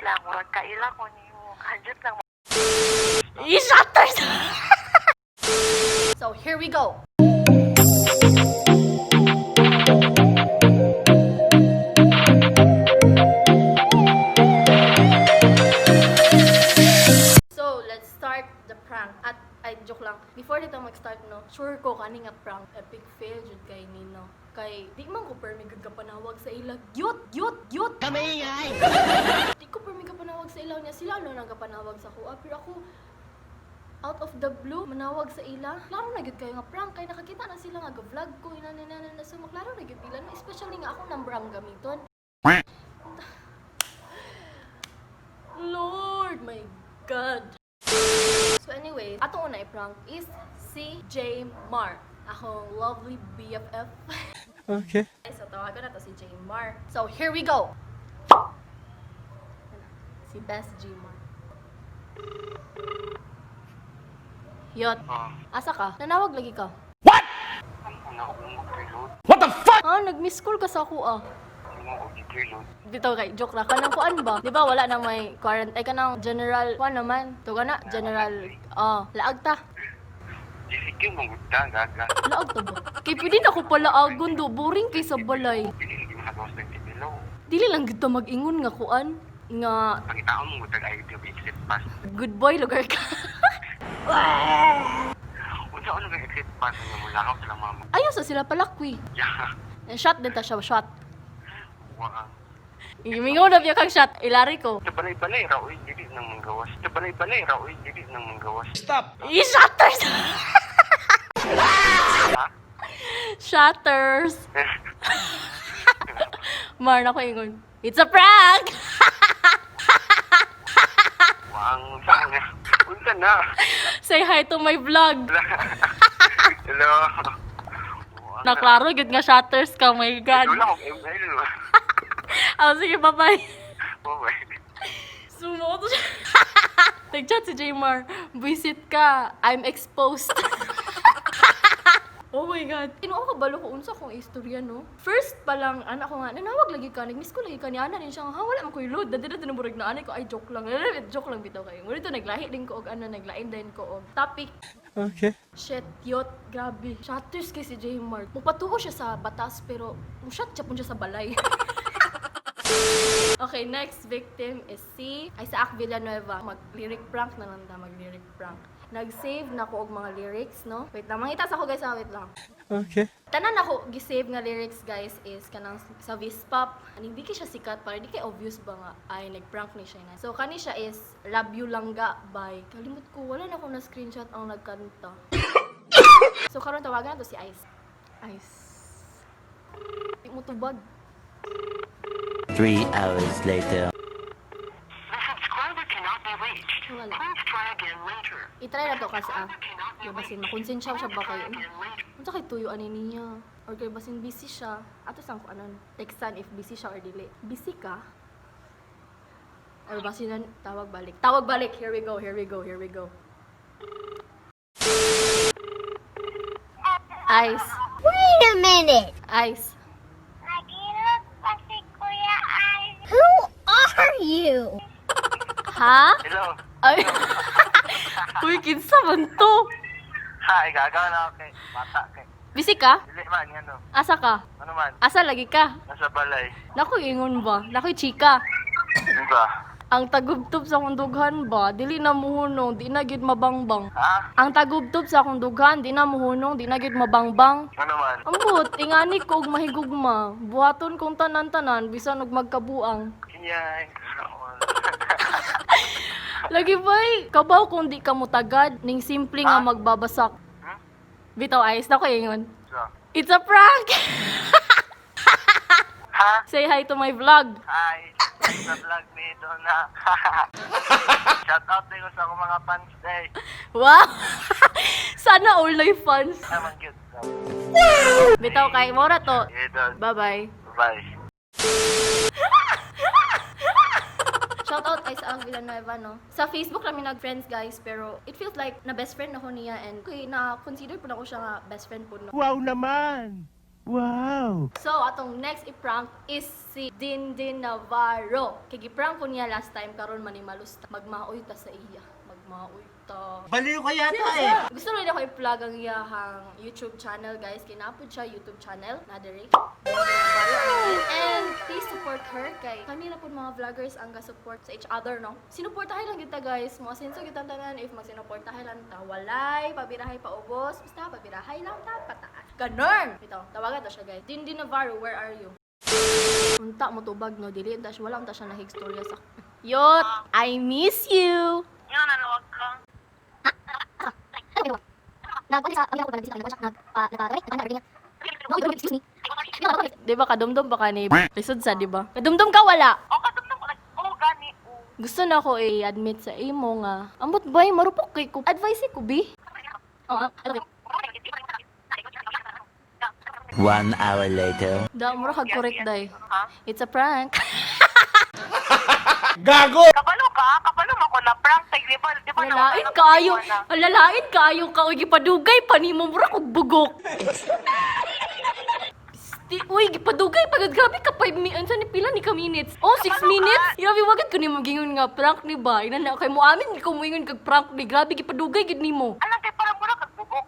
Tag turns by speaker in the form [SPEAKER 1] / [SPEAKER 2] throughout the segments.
[SPEAKER 1] lang, murag kaila ko nimo. Kanjut lang.
[SPEAKER 2] I-shutters! So, here we go! So, let's start the prank. At, ay, joke lang. Before dito mag-start, no, sure ko kani nga prank, epic fail jud kay Nino. Kay, di man ko permi gud ka panawag sa ila. Yut! Yut! Yut! Di ko permi ka panawag sa ilaw niya. Sila ano nang kapanawag sa kuha. Pero ako, out of the blue, manawag sa ila. Klaro na gyud kayo nga prank kay nakakita na sila nga ga-vlog ko ina na na na, so maklaro na gyud nila no, especially nga akong number ang gamiton. Lord, my God. So anyway, atong una i-prank is si J Mar, akong lovely BFF.
[SPEAKER 3] Okay.
[SPEAKER 2] So tawagan na to si J Mar. So here we go. Si Best J Mar. Yot.
[SPEAKER 4] Ah,
[SPEAKER 2] Asa ka? Nanawag lagi ka.
[SPEAKER 4] ano akong mag-reload?
[SPEAKER 2] Ah, nag-miss call ka sa ako ah.
[SPEAKER 4] Ano ako mag-reload?
[SPEAKER 2] Dito kay joke ra kanang kuan ba? Di ba wala na may quarantine ay kanang general kuan naman. To na general ah laag ta.
[SPEAKER 4] GCQ mong gudta, gaga.
[SPEAKER 2] Laag ta ba? Kay pwede na ko palaagon do boring kay sa balay.
[SPEAKER 4] Dili lagi makagawas ng tibilaw.
[SPEAKER 2] Dili lang gid ta mag-ingon nga kuan nga
[SPEAKER 4] Pangitaon mong gudtag ID of exit pass.
[SPEAKER 2] good boy lugar ka.
[SPEAKER 4] Unsa ano kang exit pass nga mo lakaw sila mama?
[SPEAKER 2] Ayaw sa sila palakwi.
[SPEAKER 4] Yeah.
[SPEAKER 2] Shot din ta siya shot.
[SPEAKER 4] Wa.
[SPEAKER 2] Mingaw na biya kang shot. Ilari ko.
[SPEAKER 4] Sa balay-balay ra oy dili nang manggawas. Sa balay-balay ra oy dili nang manggawas.
[SPEAKER 2] I-shutters!
[SPEAKER 4] Ha?
[SPEAKER 2] Shutters! Mar na ko ingon. It's a prank!
[SPEAKER 4] Wang unsa na? Unsa na?
[SPEAKER 2] Say hi to my vlog.
[SPEAKER 4] Hello.
[SPEAKER 2] Naklaro, gud nga shutters ka, my God.
[SPEAKER 4] Wala akong ML.
[SPEAKER 2] Oh, sige, bye-bye.
[SPEAKER 4] Bye.
[SPEAKER 2] Sumo to siya. Nag-chat si Jmar. Buisit ka. I'm exposed. Oh my God. Tinuo ka balo ko unsa kong istorya no. First pa lang anak ko nga nanawag lagi ka, nag-miss ko lagi ka ni ana rin siya nga, "Ha, wala man koy load." Dati dati murag na anay ko ay joke lang. Joke lang bitaw kayo. Ngunit to naglahi din ko og ano naglain din ko og topic.
[SPEAKER 3] Okay.
[SPEAKER 2] Shit, yot, grabe. Shutters kay si Jmar. Mupatuo siya sa batas pero mushot siya pun siya sa balay. Okay, next victim is si Isaac Villanueva. Mag-lyric prank na lang ta, mag-lyric prank. Nag-save na ko og mga lyrics, no? Wait lang, mangita sa ko guys, ah, wait lang.
[SPEAKER 3] Okay.
[SPEAKER 2] Tanan ako gi-save nga lyrics guys is kanang sa Vispop. Ani hindi kay siya sikat para di kay obvious ba nga ay nag-prank ni siya na. So kani siya is Love You Langga by kalimot ko wala na ko na screenshot ang nagkanta. So karon tawagan na to si Ice. Ice. Di mo tubag.
[SPEAKER 5] 3 hours later.
[SPEAKER 1] The subscriber cannot be reached.
[SPEAKER 2] Wala.
[SPEAKER 1] Please try again later.
[SPEAKER 2] I-try na to kasi ah.
[SPEAKER 1] Cannot be
[SPEAKER 2] Kay basin makonsensya siya ba kayo?
[SPEAKER 1] again later.
[SPEAKER 2] Unsa kay tuyo ani niya? Or kay basin busy siya. Ato sang ko anon textan if busy siya or dili. Busy ka? Or basin na tawag balik. Tawag balik. Here we go. Here we go. Here we go. Ice.
[SPEAKER 6] Wait a minute.
[SPEAKER 2] Ice.
[SPEAKER 6] Nagilot pa si Kuya Ice. Who are you?
[SPEAKER 2] Ha?
[SPEAKER 4] Hello.
[SPEAKER 2] Ay. Uy, kinsa man to?
[SPEAKER 4] Hi, gaga na kay bata kay.
[SPEAKER 2] Busy ka?
[SPEAKER 4] Dili man ano.
[SPEAKER 2] Asa ka?
[SPEAKER 4] Ano man?
[SPEAKER 2] Asa lagi ka?
[SPEAKER 4] Nasa balay.
[SPEAKER 2] Naku, ingon ba? Naku, chika.
[SPEAKER 4] Ano ba?
[SPEAKER 2] Ang tagubtob sa akong dughan ba, dili na muhunong, di na gyud mabangbang.
[SPEAKER 4] Ha?
[SPEAKER 2] Ang tagubtob sa akong dughan, di na muhunong, di na gyud mabangbang.
[SPEAKER 4] Ano man?
[SPEAKER 2] Ambot, ingani ko og mahigugma. Buhaton kong tanan-tanan bisan og magkabuang.
[SPEAKER 4] Yay.
[SPEAKER 2] Lagi bay, kabaw kung di ka mutagad ning simple nga magbabasak.
[SPEAKER 4] Hmm?
[SPEAKER 2] Bitaw ayos na ko ingon.
[SPEAKER 4] So,
[SPEAKER 2] It's a prank.
[SPEAKER 4] Ha?
[SPEAKER 2] Say hi to my vlog.
[SPEAKER 4] Hi! Sa vlog ni Donna. Shout out din ko sa akong mga fans day.
[SPEAKER 2] Wow. Sana all my fans.
[SPEAKER 4] Naman cute.
[SPEAKER 2] Bitaw kay mora to.
[SPEAKER 4] Yeah, Don.
[SPEAKER 2] Bye-bye.
[SPEAKER 4] Bye.
[SPEAKER 2] Shout out Isaac Villanueva, no? Sa Facebook kami nag-friends, guys, pero it feels like na best friend ako niya and okay, na consider po na ko siya nga best friend po, no?
[SPEAKER 3] Wow naman! Wow.
[SPEAKER 2] So, atong next i-prank is si Dindin Navarro. Kay gi-prank ko niya last time karon manimalus ta. Magmaoy ta sa iya. Magmaoy ta.
[SPEAKER 4] Baliw ka yata eh.
[SPEAKER 2] Gusto rin ako i-plug ang iyahang YouTube channel, guys. Kinapod siya YouTube channel, na diri. And please support her kay kami na po mga vloggers ang ga-support sa each other, no? Sinuportahan lang kita, guys. Mga senso kita tanan if magsinuportahan lang ta walay, pabirahay paubos, basta pabirahay lang ta pataas. Ganun! Ito, tawagan to siya, guys. Dindin Navarro, where are you? Unta mo tubag no dili unta siya wala unta siya nahigstorya sa Yot, I miss you.
[SPEAKER 1] Nga nanawag ka.
[SPEAKER 2] Di ba kadumdum ba ka ni Lisod sa, di ba? Kadumdum ka wala.
[SPEAKER 1] O kadumdum ko oh gani oh.
[SPEAKER 2] Gusto na ako i-admit sa imo nga. Ambot bay marupok kay ko. Advice ko bi. Oh, ano
[SPEAKER 5] 1 hour later.
[SPEAKER 2] Da mura kag correct day.
[SPEAKER 1] Ha?
[SPEAKER 2] It's a prank.
[SPEAKER 3] Gago!
[SPEAKER 1] Kabalo ka? Kabalo mo ko na prank kay di ba? Di ba
[SPEAKER 2] Lalain kaayo. Lalain kaayo ka uy gipadugay pa nimo mura kog bugok. Pisti, uy gipadugay pa gud grabe ka 5 minutes ni pila ni ka minutes. Oh, 6 minutes. Grabe wagad ko nimo gingon nga prank ni ba. Ina na kay mo amin ko moingon kag prank ni grabe gipadugay gid nimo.
[SPEAKER 1] Alam kay parang mura kag bugok.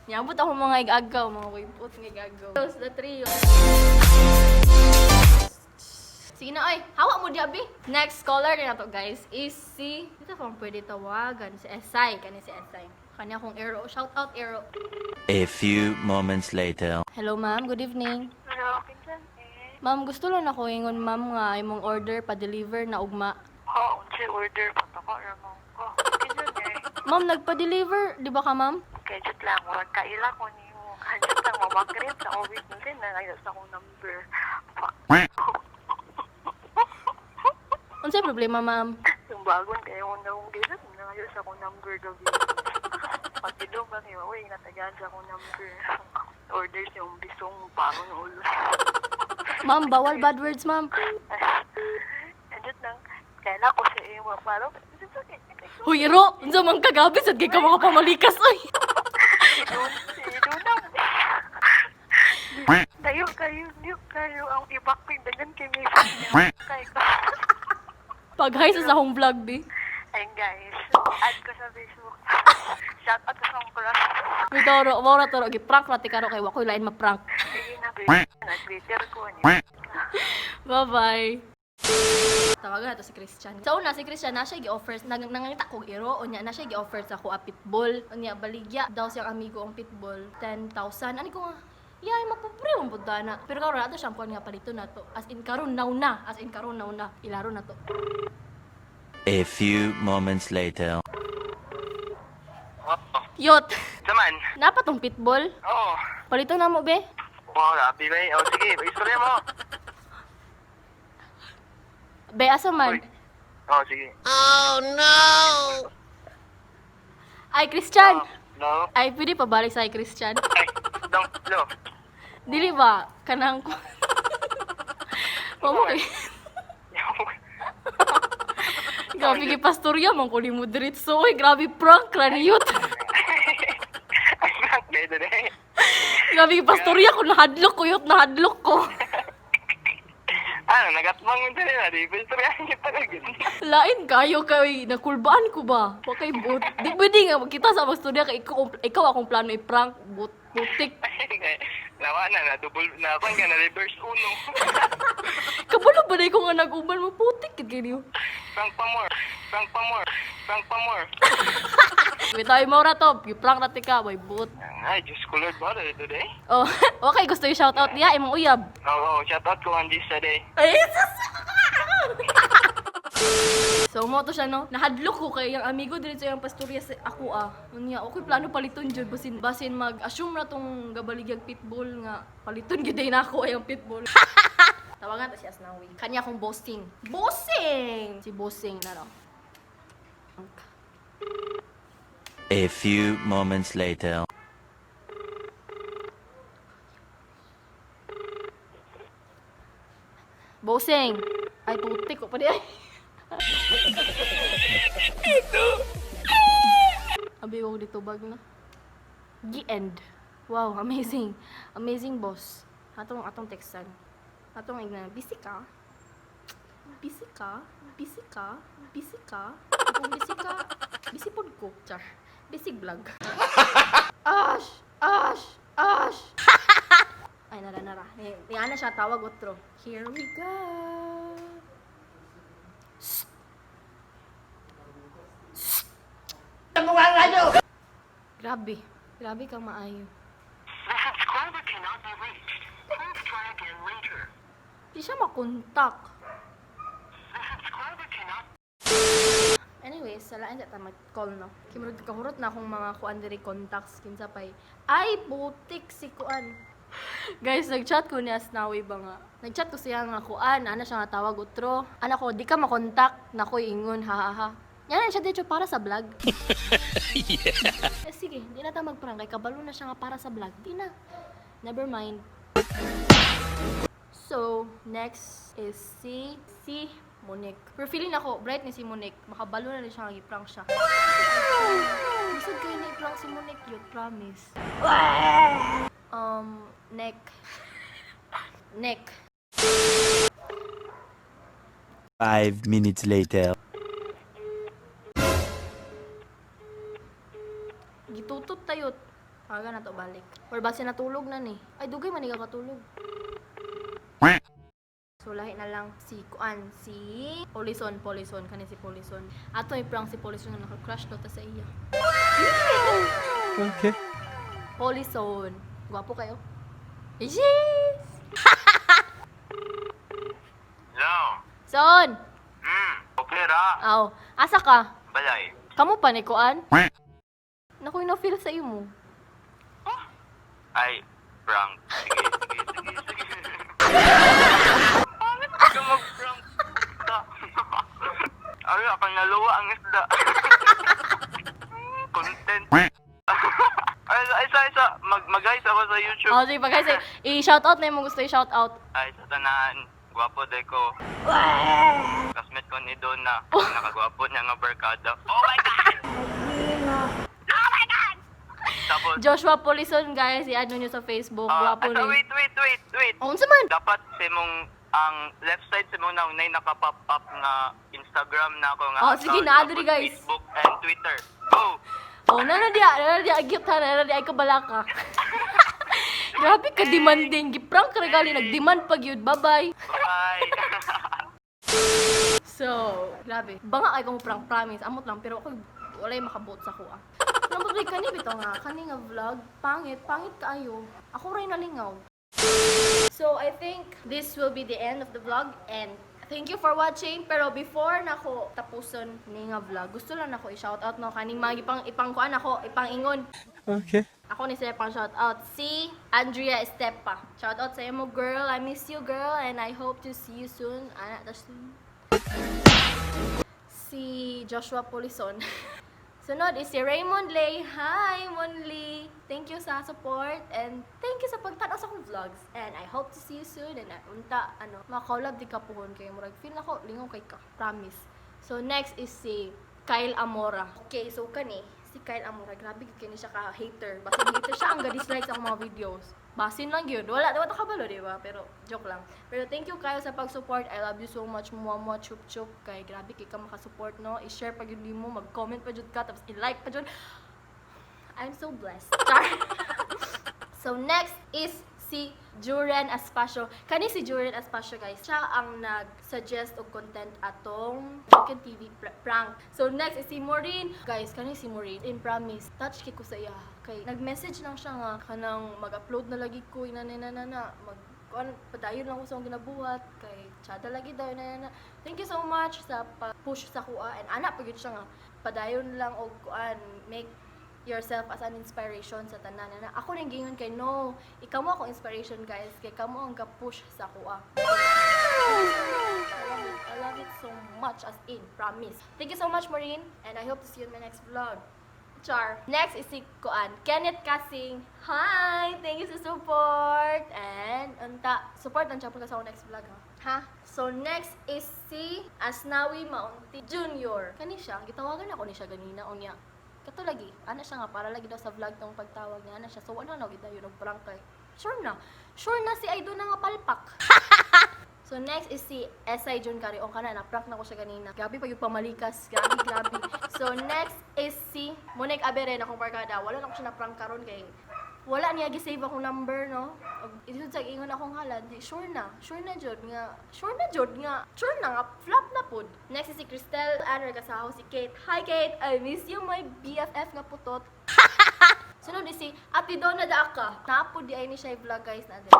[SPEAKER 2] Niabot ako mga igagaw, mga waypot nga igagaw. Close the trio. Sige na, oy. Hawa mo diabi. Next caller na to, guys, is si... Dito kung pwede tawagan. Si Esay. Kani si Esay. Kanya akong Aero. Shout out, Aero.
[SPEAKER 5] A few moments later.
[SPEAKER 2] Hello, ma'am. Good evening.
[SPEAKER 1] Hello, kinsan eh.
[SPEAKER 2] Ma'am, gusto lang ako ingon, ma'am, nga imong order pa-deliver na ugma.
[SPEAKER 1] Ha, unsay order pa to ko ramon ko. Kinsan eh.
[SPEAKER 2] Ma'am, nagpa-deliver. Di ba ka, ma'am?
[SPEAKER 1] Kay jud lang murag kaila ko nimo. Kanjut lang mamagrip sa COVID niyan na ngayon sa akong number. Fuck.
[SPEAKER 2] Unsay problema, ma'am?
[SPEAKER 1] Yung bagon kayo kung naong gisat, nangayo sa akong number gabi. Pagkilong ba kayo, uy, natagaan sa akong number. Order siya yung bisong bangon ulo.
[SPEAKER 2] Ma'am, bawal bad words, ma'am.
[SPEAKER 1] Anjut lang, kailan ko sa iyo, parang,
[SPEAKER 2] Huy, Ero! Unsa man kagabi sad kay ka mga pamalikas, oy.
[SPEAKER 1] Tayo kayo, niyo kayo, ang ibak ko yung dagan kay may kay ko.
[SPEAKER 2] Pag-hi sa akong vlog, bi.
[SPEAKER 1] Ayun guys, add ko sa Facebook. Shout out sa akong crush.
[SPEAKER 2] Uy, toro, mora toro, gi-prank na ti karo kay wa koy lain ma-prank.
[SPEAKER 1] Sige na, babe. Na-Twitter ko. Niyo.
[SPEAKER 2] Bye-bye. Tawagan nato si Christian. Sa una si Christian na siya gi-offer nang nangangita kog iro unya na siya gi-offer sa ako a pitbull. Unya baligya daw siyang amigo ang pitbull 10,000. Ani ko nga yay, mapobre man pud na. Pero karon ato siyang kuan nga palito na to. As in karon now na, as in karon now na. Ilaro na to.
[SPEAKER 5] A few moments later.
[SPEAKER 2] Yot,
[SPEAKER 4] Saman?
[SPEAKER 2] napa tong pitbull?
[SPEAKER 4] Oo.
[SPEAKER 2] Palito na mo be.
[SPEAKER 4] Wow, grabe ba eh. Oh, sige, istorya mo.
[SPEAKER 2] Be asa man?
[SPEAKER 4] Uy. Oh, sige.
[SPEAKER 2] Ay Christian.
[SPEAKER 4] No?
[SPEAKER 2] Ay pwede pa balik sa Christian.
[SPEAKER 4] Ay, dong, lo.
[SPEAKER 2] Dili ba kanang Mamo kay Grabe kay pastorya man ko nimo diretso. Oy, grabe prank ra ni yut.
[SPEAKER 4] Ay, prank kayo today.
[SPEAKER 2] Grabe kay pastorya ko nahadlok ko yut, nahadlok ko.
[SPEAKER 4] Ano, nagatbang mo dali na. Di, istorya niyo talaga.
[SPEAKER 2] Lain kayo kay nakulbaan ko ba? Wa kay but. Di pwede nga makita sa pastorya kay ikaw, ikaw akong plano i-prank but putik.
[SPEAKER 4] Nawa na, na double, na ka, na reverse uno.
[SPEAKER 2] Kabalo ba na ko nga nag-uban mo putik gid kay niyo.
[SPEAKER 4] Prank pa more, prank pa more, prank pa more.
[SPEAKER 2] Wait tayo mo ra to, i-prank na tika, way but.
[SPEAKER 4] Ay, Diyos ko Lord, ba today?
[SPEAKER 2] Oh, okay gusto yung shout out niya imong uyab.
[SPEAKER 4] Oo, oh, shout out ko ang this today.
[SPEAKER 2] Ay, sus! So mo to siya no. Nahadlok ko kay ang amigo diretso yung pastorya sa ako ah. Unya okay plano paliton jud basin basin mag-assume na tong gabaligyag pitbull nga paliton gid na ako ay ang pitbull. Tawagan ta si Asnawi. Kanya akong bossing. Bossing! Si bossing na no.
[SPEAKER 5] A few moments later.
[SPEAKER 2] Bossing. Ay putik ko pa di ay. Ito. Abi ko dito bag na. Gi-end. Wow, amazing. Amazing, boss. Atong textan. Atong igna, busy ka? Busy ka? Busy ka? Busy ka? Kung busy ka, busy pod ko. Char. Busy vlog. Ash! Ash! Ash! Ay, nara, nara. Ni ana siya tawag otro. Here we go. Shh. Shh. Grabe. Grabe kang maayo.
[SPEAKER 1] The subscriber cannot be reached. Please try again later.
[SPEAKER 2] Di siya makontak.
[SPEAKER 1] The subscriber cannot
[SPEAKER 2] Anyways, sa lain sa ta mag-call, no. Kay murag kahurot na akong mga kuan diri contacts kinsa pay. Ay, butik si kuan. Guys, nag-chat ko ni Asnawi ba nga. Nag-chat ko siya nga kuan, ana siya nga tawag utro. Ana ko, di ka makontak, nako ingon, ha ha ha. Yan na siya dito para sa vlog. Eh sige, di na ta magprank kay kabalo na siya nga para sa vlog. Di na. Never mind. So, next is si Monique. Pero feeling ako, bright ni si Monique. Makabalo na rin siya nga i-prank siya. Lisod kayo na i-prank si Monique yun, promise. Neck. Neck.
[SPEAKER 5] 5 minutes later.
[SPEAKER 2] Gitutot tayo. Aga na to balik. Or base natulog na ni. Ay, dugay man ka katulog. So, lahi na lang si Kuan, si Polison, Polison, kani si Polison. Ato i-prank si Polison nga naka-crush daw ta sa iya.
[SPEAKER 3] Okay.
[SPEAKER 2] Polison. Gwapo kayo. Yes!
[SPEAKER 4] Hello.
[SPEAKER 2] Son!
[SPEAKER 4] Okay ra.
[SPEAKER 2] Aw, asa ka?
[SPEAKER 4] Balay.
[SPEAKER 2] Kamu pa ni Kuan? Naku, na-feel sa imo.
[SPEAKER 4] Ay, prank. Sige, sige, sige, sige. Bakit ka mag-prank? Ay, ako naluwa ang isda. Content. Ay, isa, isa. Mag-guys ako sa YouTube.
[SPEAKER 2] Oh, sige pa guys, i-shout out na yung gusto i-shout out.
[SPEAKER 4] Ay, sa tanan. Gwapo de ko. Classmate ko ni Donna. Nakagwapo niya nga barkada. Oh my God! Oh my God! Tapos,
[SPEAKER 2] Joshua Polison, guys, i-add nyo sa Facebook.
[SPEAKER 4] ah,
[SPEAKER 2] Gwapo ni.
[SPEAKER 4] wait, wait, wait, wait.
[SPEAKER 2] Oh, unsa man?
[SPEAKER 4] Dapat si mong ang left side sa mong naong nay naka-pop up nga Instagram na ako nga
[SPEAKER 2] Oh, sige,
[SPEAKER 4] account,
[SPEAKER 2] naa diri,
[SPEAKER 4] tapos
[SPEAKER 2] guys.
[SPEAKER 4] Facebook and Twitter. Go!
[SPEAKER 2] Oh, nana diya, nana diya, gyud ha, nana diya, ay kabalaka. Grabe ka demanding. Giprank ka regali, nag-demand pag yun. Bye-bye.
[SPEAKER 4] Bye!
[SPEAKER 2] So, grabe. Banga ay kong prank, promise. Amot lang, pero ako walay makabot sa kuha. Pero pag kani bitaw nga, kani nga vlog, pangit, pangit kaayo. Ako ray nalingaw. So, I think this will be the end of the vlog and thank you for watching. Pero before nako tapuson ni nga vlog, gusto lang nako i-shoutout no kaning mga ipang ipangkuan ako, ipang-ingon.
[SPEAKER 3] Okay.
[SPEAKER 2] Ako ni sila pang shoutout si Andrea Estepa. Shoutout sa imo, girl. I miss you, girl, and I hope to see you soon. Ana ta soon. Si Joshua Polison. Sunod is si Raymond Lay. Hi, Monley! Thank you sa support and thank you sa pagtanaw sa akong vlogs. And I hope to see you soon. And unta, ano, makaulab di ka puhon kay murag feel nako lingaw kay ka. Promise. So next is si Kyle Amora. Okay, so kani si Kyle Amora, grabe gid kini siya ka hater. Basin hater siya ang ga-dislike sa akong mga videos. Basin lang yun. Wala, wala kabalo, di ba? Pero joke lang. Pero thank you kayo sa pag-support. I love you so much. Mua mua chup chup. Kay grabe kay ka makasupport, no? I-share pa gyud nimo, mag-comment pa jud ka, tapos i-like pa jud. I'm so blessed. Char. So next is si Juren Aspacio. Kani si Juren Aspacio, guys. Siya ang nag-suggest og content atong Chicken TV prank. So next is si Maureen. Guys, kani si Maureen. In promise, touch kay ko sa iya. Kay nag-message lang siya nga kanang mag-upload na lagi ko ina na na na mag kuan padayon lang ko sa akong ginabuhat kay tsada lagi daw na na na. Thank you so much sa pa-push sa kuha and ana pa gyud siya nga padayon lang og kuan, make yourself as an inspiration sa tanan na ako ning gingon kay no ikaw mo akong inspiration, guys, kay kamo ang ga-push sa kuha. I love it. I love it so much, as in, promise. Thank you so much, Maureen, and I hope to see you in my next vlog. Char. Next is si Kuan. Kenneth Kasing. Hi! Thank you sa support. And unta, support ang chapel ka sa akong next vlog, ha? Ha? So next is si Asnawi Maunti Jr. Kani siya, gitawagan ako ni siya ganina unya. Kato lagi, ana siya nga para lagi daw sa vlog tong pagtawag niya ana siya. So wala na gid dayon og prank kay sure na. Sure na si Idol na nga palpak. So next is si SI Jun Carion kana na prank na ko siya ganina. Grabe pa yung pamalikas, grabe grabe. So next is si Monique Aberen, akong barkada. Wala na ko siya na prank karon kay wala niya gi-save akong number, no. Ug isod sa ingon akong halad, di sure na. Sure na jud nga, sure na jud nga, sure na nga flop na pud. Next is si Cristel Ann Regasaho, si Kate. Hi Kate, I miss you, my BFF nga putot. Sunod is si Ate Donna Daaka. Napud di ay ni siya vlog, guys, na din.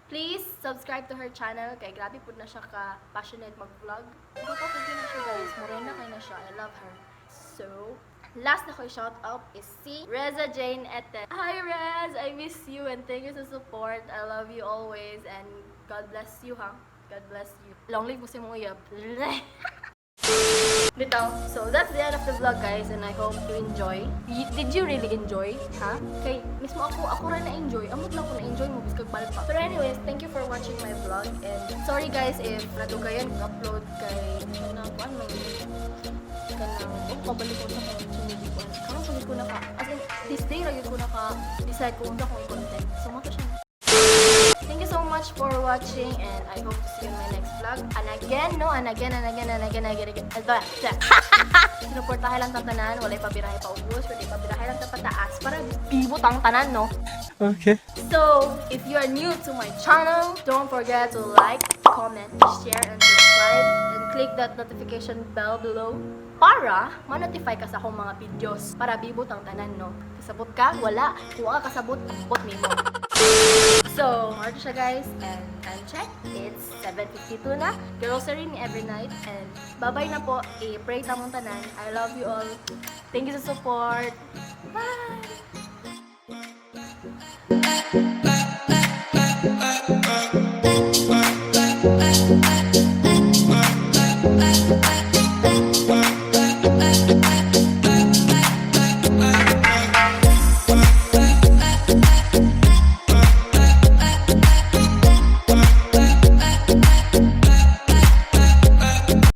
[SPEAKER 2] Please subscribe to her channel kay grabe pud na siya ka passionate mag-vlog. Gusto ko na siya, guys. Morena kay na siya. I love her. So, last na ko shout out is si Reza Jane Ete. Hi Rez! I miss you and thank you sa support. I love you always and God bless you, ha. God bless you. Long live mo si mong uyab. Bitaw. So, that's the end of the vlog, guys, and I hope you enjoy. Did you really enjoy? Ha? Kay, mismo ako, ako rin na-enjoy. Amot lang ko na-enjoy mo, biskag palpa. Pero anyways, thank you for watching my vlog. And sorry guys if nadugayan ko upload kay kanang kuan may kanang oh, kabalik ko sa kong sunod ko. Karon pag ko naka, as in, this day ra gyud ko naka decide kung unsa kong i-content. So, mo to siya. Thank you so much for watching and I hope to see you in my next vlog. And again, no, and again, and again, and again, and again, and again. And sinuportahan lang tang tanan, walay pabirahe pa ubos, walay pabirahe lang ta pataas para bibo tang tanan, no?
[SPEAKER 3] Okay.
[SPEAKER 2] So, if you are new to my channel, don't forget to like, comment, share, and subscribe, and click that notification bell below para ma-notify ka sa akong mga videos para bibot ang tanan, no? Kasabot ka? Wala. Kung ka kasabot, ambot nimo. So, hard siya guys, and time check, it's 7:52 na. Grocery ni every night, and bye-bye na po. I-pray tamong tanan. I love you all. Thank you sa support. Bye!